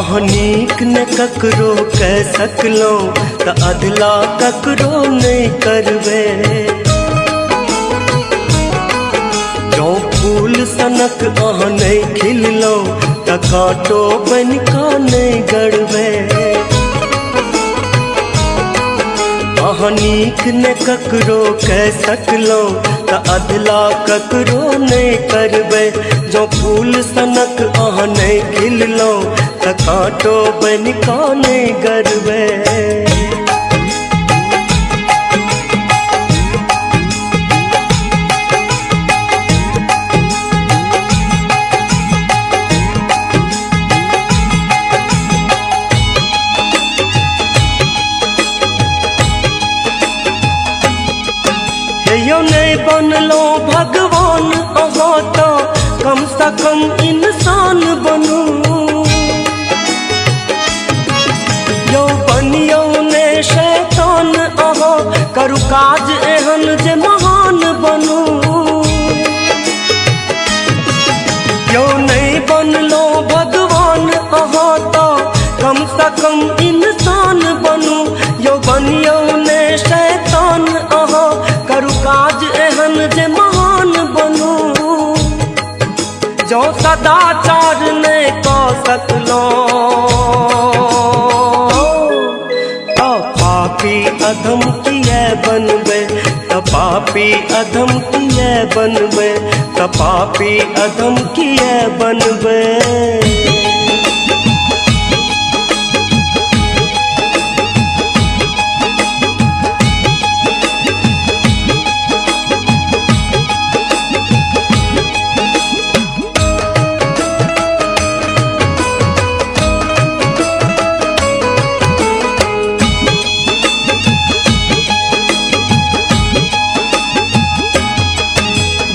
अहाँ नीक ने ककरो कह सकलहुँ तऽ अधला ककरो नहि करबै। जँ फूल सनक अहाँ नहि खिललहुँ तऽ काँटो बनि कऽ नहि गड़बै। अहाँ नीक ने ककरो कह सकलहुँ तऽ अधला ककरो नहि करबै। जँ फूल सनक अहाँ नहि खिललहुँ तऽ काँटो बनि कऽ नहि गड़बै। यौ नहि बनलहुँ भगवान अहाँ तऽ कमसँ कम इंसान बनू। यौ बनियौ ने शैतान अहाँ करू काज एहन जे महान बनू। यौ नहि बनलहुँ भगवान अहाँ तऽ कमसँ कम इंसान बनू। यौ बनियौ ने शैतान अहाँ करू काज एहन जे महान बनू। जँ सदाचार नहि कऽ सकलहुँ तऽ पापी अधम किए बनबै। तऽ पापी अधम किए बनबै। तऽ पापी अधम किए बनबै।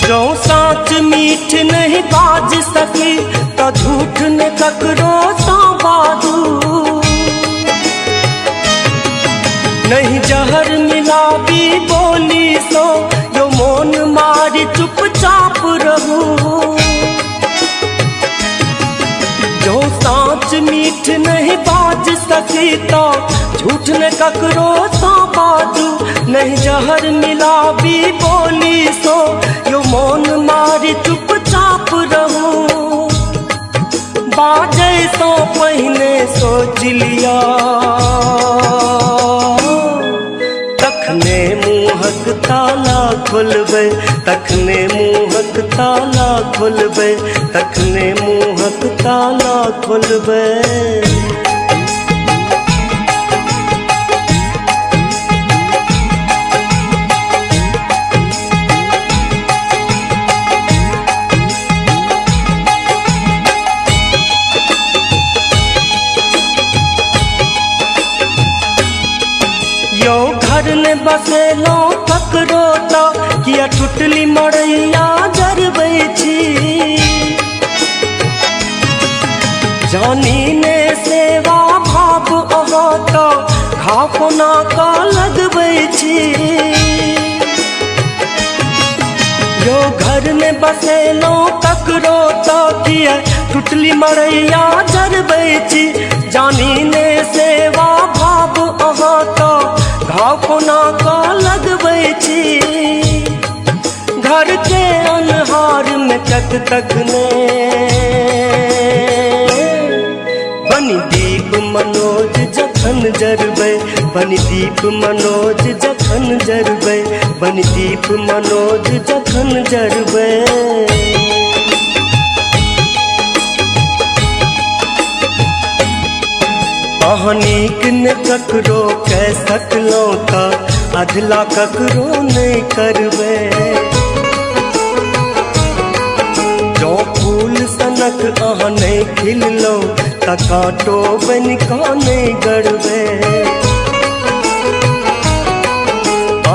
जँ साँच मीठ नहीं बाज सकी तो झूठ ने ककरो सा बाजू। नहीं जहर मिलाबी बोली सो जो मोन मारी चुपचाप रहू। जो साँच मीठ नहीं बाज सकी तो झूठ ने ककरो सा बाजू। नहीं जहर मिलाबी बोली सो यो मौन मारी चुपचाप रहू। बाजै सो पहिने सोच लिया तखने मुँहक ताला खोलबै। तखने मुँहक ताला खोलबै। तखने मुँहक ताला खोलबै। यौ घर ने बसेलहुँ ककरो तऽ किया टुटली मड़ैया जरबै छी। जानी ने सेवा भाव अहाँ तऽ घाव कोना कऽ लगबै छी। यौ घर ने बसेलहुँ ककरो तऽ किया टुटली मड़ैया जरबै छी। जानी ने सेवा भाव अहाँ तऽ घाव कोना कऽ लगबै छी। घर के अन्हार में तक तकने बनि दीप मनोज जखन जरबै। बनि दीप मनोज जखन जरबै। बनि दीप मनोज जखन जरबै। अहाँ नीक ने ककरो कह सकलहुँ तऽ अधला ककरो नहि करबै। जँ फूल सनक अहाँ नहि खिललहुँ तऽ काँटो बनि कऽ नहि गड़बै।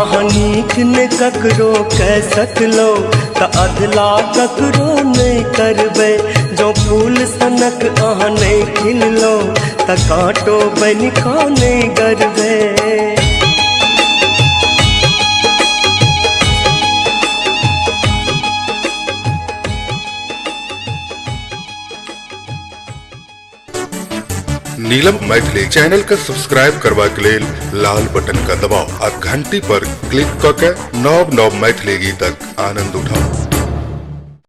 अहाँ नीक ने ककरो कह सकलहुँ तऽ अधला ककरो नहि करबै। जँ फूल सनक अहाँ नहि खिललहुँ तऽ काँटो बनि कऽ नहि गड़बै। नीलम मैथिली चैनल के सब्सक्राइब करबाक लेल लाल बटन के दबाउ आ घंटी पर क्लिक क के नव नव मैथिली गीतक आनंद उठाउ।